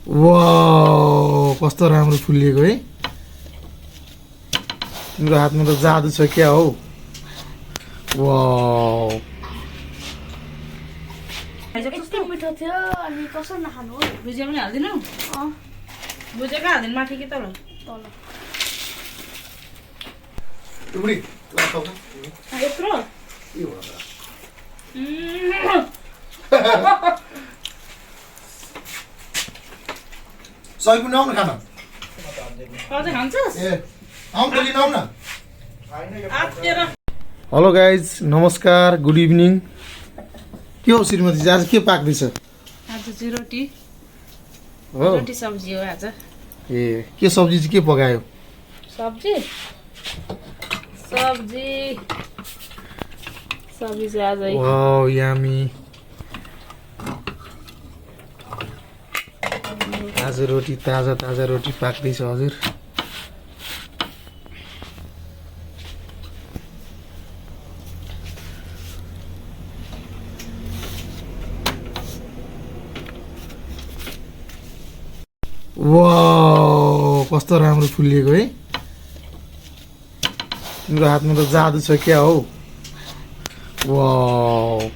wow कस्तो राम्रो फुलिएको है तिम्रो हातमा त जादु छ क्या हो वाउ कस्तो मिठो थियो अनि कसरी नखानु हो भुजिया पनि हाल्दिनौ भुजिया कहाँ हाल्दिनु माथि कि तल तल टुबडी लाऊ त यत्रो के हो सही पनि आउन खान अझै खान्छस् ए आउँ त लिन आउँ न आत्तेर हेलो गाइज नमस्कार गुड इभिनिङ के हो श्रीमती आज के पाक्दैछ आज चाहिँ रोटी हो रोटी सब्जी हो आज ए के सब्जी चाहिँ के पकायो सब्जी सब्जी सब्जी चाहिँ आज वाउ यामी आज रोटी ताजा ताजा रोटी पाक्दैछ हजुर वाउ कस्तो राम्रो फुलिएको है तिम्रो हातमा त जादु छ क्या हो वाउ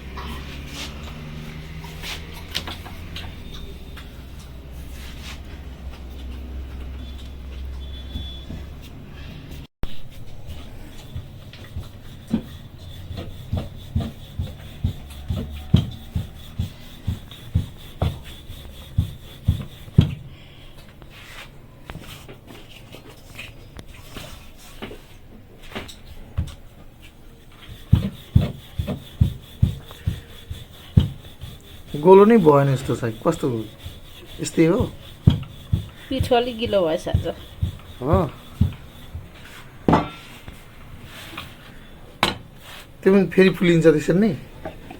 गोलो नै भएन यस्तो छ कस्तो यस्तै हो पिठो अलिक गिलो भएछ आज हो त्यो पनि फेरि फुलिन्छ त्यसरी नै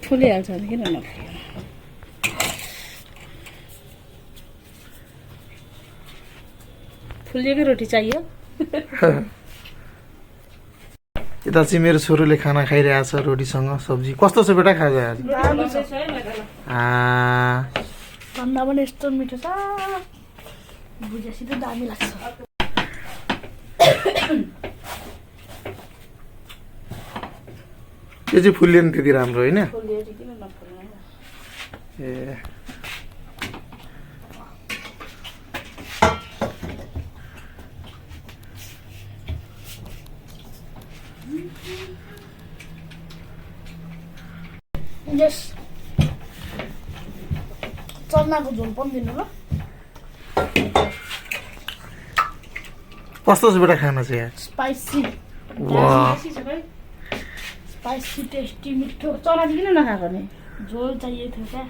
फुलिहाल्छ भने किन नफुल्ने फुलिएकै रोटी चाहियो यता चाहिँ मेरो छोरोले खाना खाइरहेछ रोटीसँग सब्जी कस्तो छ बेटा खाजा आज ठन्डा पनि यस्तो मिठो छ भुजियासित दामी लाग्छ त्यो चाहिँ फुल्यो नि त्यति राम्रो होइन फुलिएर किन नफुल्ने ए यस चन्नाको झोल पनि दिनु ल कस्तो छ बेटा खाना चाहिँ यहाँ स्पाइसी वाह स्पाइसी टेस्टी मिठो चना चाहिँ किन नखाएको नि झोल चाहिएको थियो क्या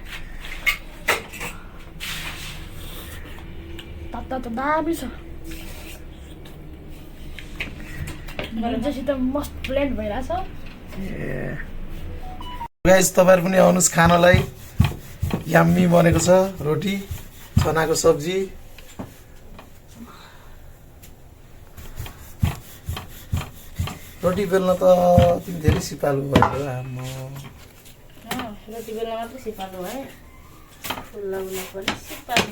तातो त दामी छ भुजियासित मस्त ब्लेन्ड भइरहेछ गाइस तपाईहरु पनि आउनुस् खानालाई यम्मी बनेको छ रोटी चनाको सब्जी रोटी बेल्न त तिमी धेरै सिपालु भएको आम्मा रोटी बेला मात्रै सिपालु है फुल्ला उल्ला पनि सिपालु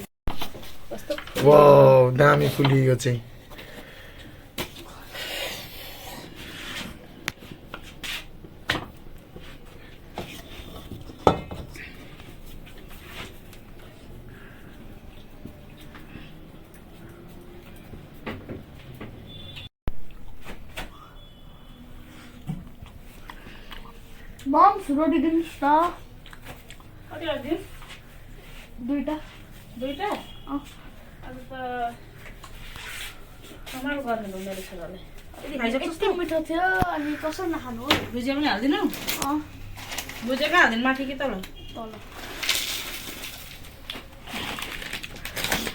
कस्तो वाउ दामी फुलियो चाहिँ मम रोटी दिनुहोस् न कति हाल्दिनु दुईटा दुईटा अब त कमाल गर्ने भयो मेरो छोराले यस्तो मिठो थियो अनि कसरी नखानु हो भुजिया पनि हाल्दिनौ भुजिया कहाँ हाल्दिनु माथि कि तल तल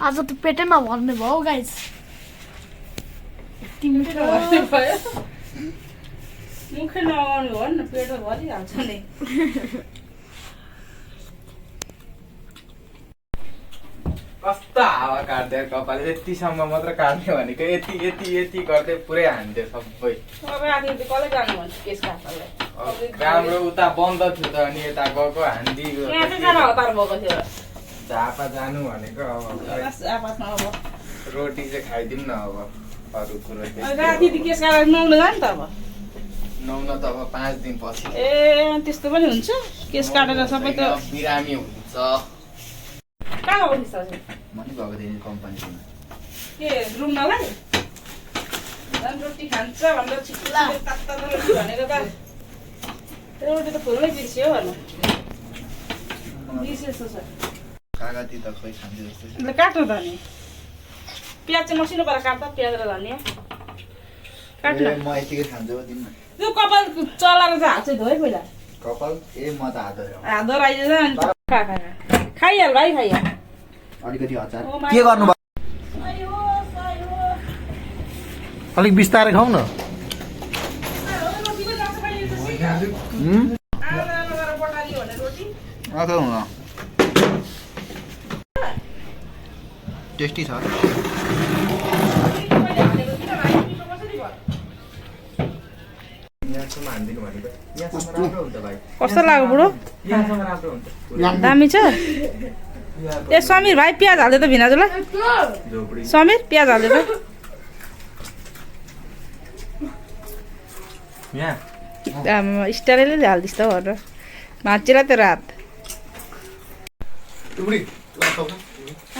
आज त पेटैमा भर्ने भयो गाइस यति मिठो भयो मुखै नआउनु हो नि पेटमा भरिहाल्छ नि कस्तो हावा काट्दै कपाल यतिसम्म मात्र काट्ने भनेको यति यति यति गर्दै पुरै हान्थ्यो सबै अब राति कसले जानु भन्छ केस काट्नलाई राम्रो उता बन्द थियो त अनि यता गएको हान्दी यहाँ चाहिँ जान हतार भएको थियो झापा जानु भनेको अब आपासमा अब रोटी चाहिँ खाइदिउँ न अब अरू कुरो राति केस काटेर नुहाउनु जाने त अब नुहाउन त अब 5 दिन पछि ए त्यस्तो पनि हुन्छ केस काटेर सबै त बिरामी हुन्छ कहाँ गएको थिइस् आज मनी गएको थिएँ कम्पनीमा के रुम्नलाई झन् रोटी खान्छ भनेर छिटो तातो रोटी भनेको त रोटी त फुल्नै बिर्स्यो होला बिर्सेछ सर कागती त खोइ खान्छ जस्तै ल काट्नु त नि प्याज चाहिँ मसिनो पारेर काट्दा प्याज र धनियाँ काट्नु म यतिकै खान्छु दिनमा त्यो कपाल चलाएर चाहिँ हात चाहिँ धोइ पहिला कपाल ए म त हात हात धराइदिन्छ नि खा खा खाइहाल भाइ खाइहाल अलिकति अचार के गर्नु भयो अलिक बिस्तारै खाऊ न टेस्टी छ यहाँसम्म हान्दिनु भनेको यहाँसम्म राम्रो हुन्छ भाइ कस्तो लाग्यो बुढो यहाँसम्म राम्रो हुन्छ दामी छ ए समीर भाइ प्याज हाल्दै त भिनाजुलाई झोपडी समीर प्याज हाल्दै त यहाँ स्टाइलले हालिदिस् त भनेर भाँचिएर त्यो रात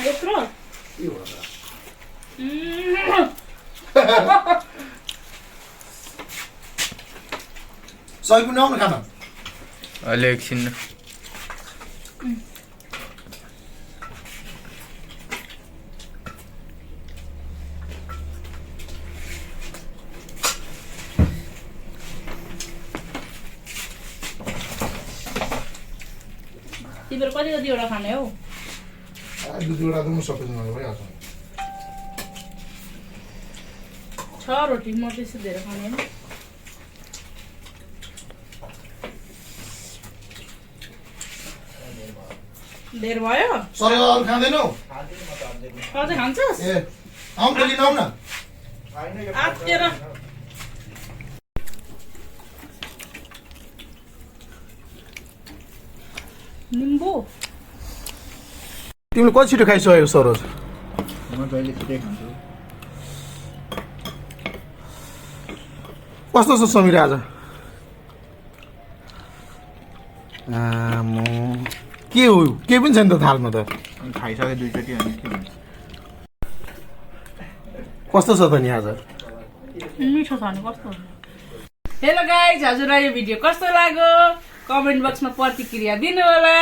यत्रो सही पनि आउनु खान अहिले एकछिन तिम्रो कति कतिवटा खाने हौ दुईवटा त म सबैजनाले भइहाल्छ छ रोटी म त्यस्तो धेरै खाने होइन धेर भयो सरेर अरू खाँदैनौ अझै खान्छस् ए आउँ त लिन आउँ न आत्तेर निम्बु तिमीले कति छिटो खाइसकेको सरोज म जहिले छिटै खान्छु कस्तो छ समीर आज आम्मो के हो केही पनि छैन त थालमा त खाइसके दुईचोटि अनि के हुन्छ कस्तो छ त नि आज मिठो छ नि कस्तो हेलो गाइज हजुरलाई यो भिडियो कस्तो लाग्यो कमेन्ट बक्समा प्रतिक्रिया दिनु होला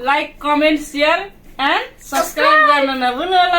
like comment share and subscribe गर्न नभुल्नु होला